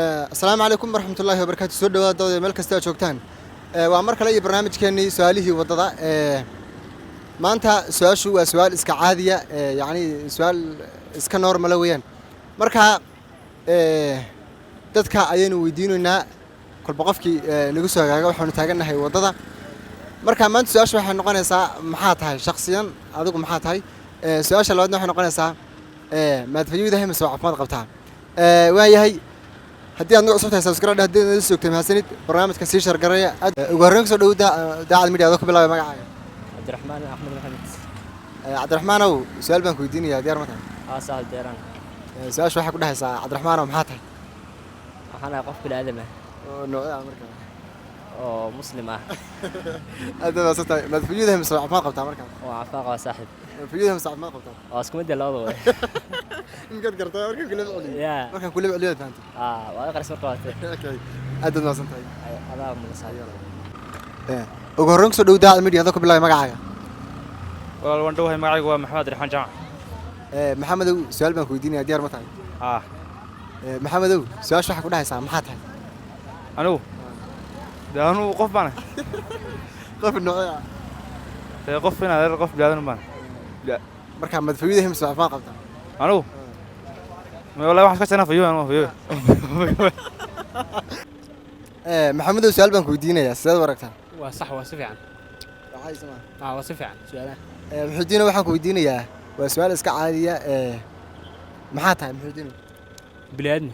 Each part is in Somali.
Asalaamu calaykum waraxmatullaahi wabarakaatu. Soo dhawaada dawada meel kasta aad joogtaan. Waa mar kale iyo barnaamijkeenii su-aalihii waddada. Maanta su-aashu waa su-aal iska caadiya, yacni su-aal iska normal ah weeyaan. Marka dadka ayaynu weydiinaynaa kolba qofkii nagu soo hagaaga. Waxaanu taagannahay waddada. Marka maanta su-aashu waxay noqonaysaa: maxaa tahay shaksiyan adigu? Maxaa tahay? Su-aasha labaadna waxay noqonaysaa: maad fayuudahay mise waa caafimaad qabtaa? Waayahay, haddii aad nagu cusub tahay, subscribe. Haddii aad nala joogtay, mahadsanid. Barnaamijka sii share garaya. Ugu horreyn, kusoo dhowda Daacad Media, adoo ku bilaabay magacaaga. Cabdiraxmaan Axmed Maxamed. Cabdiraxmaanow, su-aal baan ku weydiinayaa, diyaar ma tahay? Aa, sahal, deeraan. Su-aasha waxay ku dhehaysaa: Cabdiraxmaanow, maxaa tahay? Waxaan ahay qof bini aadam ah. Oo noocee ah markaa? Oo Muslim ah. Aad baad mahadsan tahay. Maad fayuudahay mise waa caafimaad qabtaa markaa? Oo caafimaad qaba, saaxiib. Maad fayuudahay mise caafimaad qabtaa? Waa isku mid labada way. Imkaad gartaa markaan kula celiyo? Ya. Markaan kula celiyo aad fahantay. Aa, waa qaris marka waatay. Okay, aad baad mahadsan tahay. Adaa mudan, saaxiib. Ugu horreyn, kusoo dhow Daacad Media, adoo ku bilaabay magacaaga. Walaal, waan dhowahay. Magacaygu waa Maxamed Raxmaan Jaamac. Maxamedow, su-aal baan ku weydiinaya, diyaar ma tahay? Haa. Maxamedow, su-aasha waxay ku dhahaysaa: maxaa tahay? Anigu dee anugu qof baan. Qof noocee ah? Dee qof inaad adeer, qof biniaadan baan. Markaa maad fayuudahay mise caafimaad qabtaa? Anigu ma wallahi waxaan iska jecnaa fayo, anigu fayo. Maxamedow, su-aal baan ku weydiinayaa, sideed u aragtaa? Waa sax, waa si fiican. Aa, waa si fiican su-aalaha. Muxuudiino, waxaan ku weydiinayaa, waa su-aal iska caadiya. Maxaa tahay, Muxuudiino? Biniaadmi.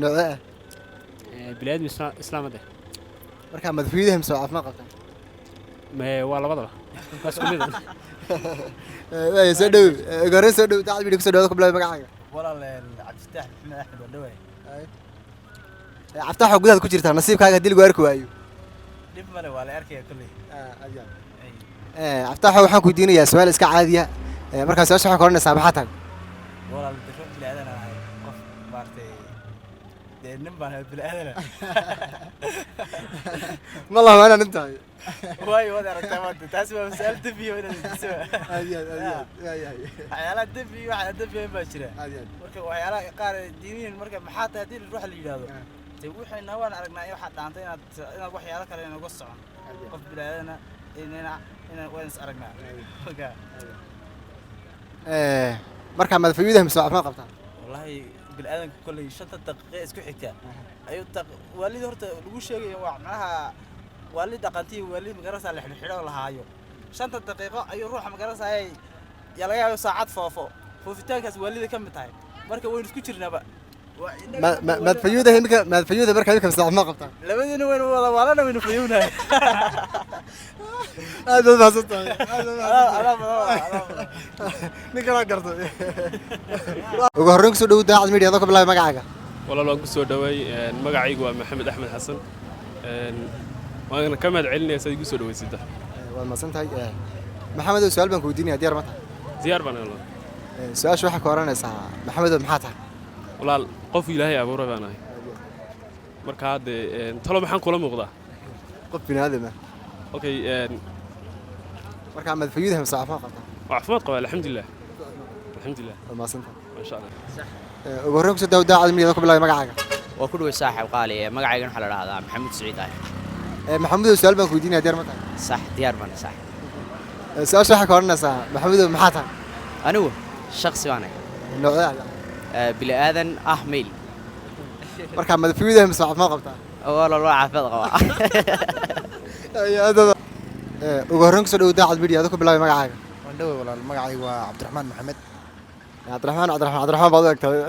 Noocee ah? Biniaadmi islaamade. Markaa maad fayuudahay mise caafimaad qabtaa? Waa labadaba, waa isku mid. Waaya, soo dhow. Ugu horreyn, soo dhow Daacad Media, kusoo dhawaada, ku bilaabay magacaaga. Walaal, Cabdifataax Maxamed Axmed, waa dhawaay. Cabtax, gudahaad ku jirtaa. Nasiibkaaga haddii lagu arki waayo. Dhib male, waa la arkaya kolley. Cabtaxo, waxaan ku weydiinayaa su-aal iska caadiya. Markaa su-aasha waxaa ka odhanaysaa: maxaa tahay? Walaal, de ruux bini aadan ahay, qof maaragtay, dee nin baan ahay bini aadana. Ma laha inaan intahay. Waayo, waad aragtaa maanta, taasi waa mas'alo dembiya inaad weydiiso. Aad iyo aad, aad iyo aad, waayahay. Waxyaalaha dembi iyo waxaa dembiyan baa jira. Aad iyo aad. Marka waxyaalaha qaar diiniyin, marka maxaa tahay haddii ruuxa la yidhaahdo, dee waxayna waan aragnaa in waxaad dhaantay inaad waxyaalo kale inaga socon, qof bini aadana inaan waan is aragnaa marka. Markaa madafayuudaha mise caafimaad qabtaa? Wallahi, bini aadanka kolley shanta daqiiqe isku xigta ayuu waalida horta lagu sheegaya, waa macnaha waalid dhaqantiyo waalid magarasa la xidhxidho lahaayo. Shanta daqiiqo ayuu ruuxa magarasayay yaa laga yaabo saacad foofo, foofitaankaas waalida ka mid tahay. Marka waynu isku jirnaaba. Madafayuudaha imika, madafayuuda markaa imika mise caafimaad qabtaa? Labadiina waynu wada waalana, waynu fayownahay. Aad baad mahadsan tahay, aad baad mahadsan. Adaa badan, adaa badan. Ninkanaa gartay. Ugu horreyn, kusoo dhow Daacad Media, adoo ka bilaabay magacaaga. Walaal, waan ku soo dhawaay. Magacaygu waa Maxamed Axmed Xasan. Waana ka mahad celinaya saad igu soo dhaweysida. Waad mahadsan tahay. Maxamedow, su-aal baan ku weydiinaya, diyaar ma tahay? Diyaar baan, walaal. Su-aasha waxaa ka oranaysaa: Maxamedow, maxaa tahay? Walaal, qof Ilaahay abuuray baan ahay. Marka haddee talo maxaan kula muuqdaa? Qof bini aadam ah. Okay. Markaa madafayuudaha mise caafimaad qabtaa? Waa caafimaad qabaa, alxamdulilah, alxamdulilah. Waad mahadsan tahay. Maasha Allah. Ugu horreyn, kusoo dhow Daacad Media, adoo ku bilaabay magacaaga. Waa ku dhaway, saaxiib qaali. Ee magacaygan waxaa la dhahdaa Maxamuud Siciid ah. Maxamudow, su-aal baan ku weydiinaya, diyaar ma tahay? Sax, diyaar baan, sax. Su-aasha waxaa ka odhanaysaa: Maxamudow, maxaa tahay? Anigu shaksi baan ahay. Noocee ah? Bini aadan ah, male. Markaa madafayuudaha mise caafimaad qabtaa? Waa loo caafimaad qabaa. Ugu horreyn, kusoo dhow Daacad Media, adoo ku bilaabay magacaaga. Waan dhaway, walaal. Magacaygu waa Cabdiraxmaan Maxamed. Cabdiraxmaan, Cabdiraxmaan, Cabdiraxmaan baad u egtahay.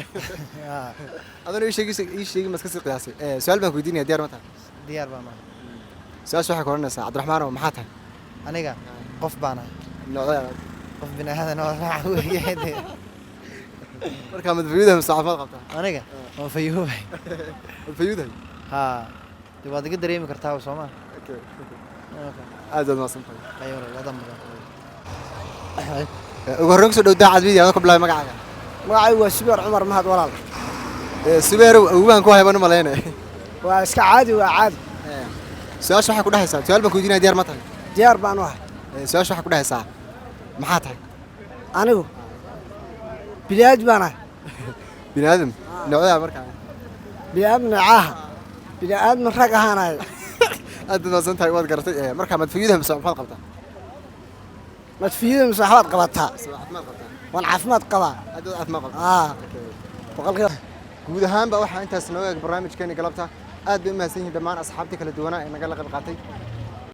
Adana ii sheegi, ii sheegi, ma iska sii qiyaasay. Su-aal baan ku weydiinaya, diyaar ma tahay? Diyaar baan ahay. Su-aasha waxaa ka odhanaysaa: Cabdiraxmaan, oo maxaa tahay? Aniga qof baan ahay. Noocee ah? Qof bini aadan oo raaca weeye. Markaa madafayuudaha mise caafimaad qabtaa? Aniga waan fayuubay. Madafayuudahay? Haa, dee waad iga dareemi kartaa, soo ma? Aad baad mahadsan tahay. Ay walaal, adan mudan. Ugu horreyn, kusoo dhow Daacad Media, adoo ku bilaabay magacaaga. Magacaygu waa Subeer Cumar Mahad, walaal. Subeerow, awubahan ku hay baan u malaynaya. Waa iska caadi, waa caadi. Su-aasha waxaa ku dhahaysaa, su-aal baan ku weydiinaya, diyaar ma tahay? Diyaar baan u ahay. Su-aasha waxaa ku dhahaysaa: maxaa tahay? Anigu biniaadmi baan ahay. Bini aadam noocee ah markaa? Bini'aadam nocaaha? Bini'aadam rag ahaanahay. Aad baad mahadsan tahay, waad garatay. Marka madfiyudaha mise maxaad qabtaa? Madfiyuda mise waxbaad qabataa? Mise caafimaad qabtaa? Waan caafimaad qabaa. Aad baad caafimaad qabtaa. Aa, boqolkiiba. Guud ahaanba waxaa intaas nooga eeg barnaamijkeeni galabta. Aad bay u mahadsan yihiin dhammaan asxaabtii kala duwanaa ee nagala qayb qaatay.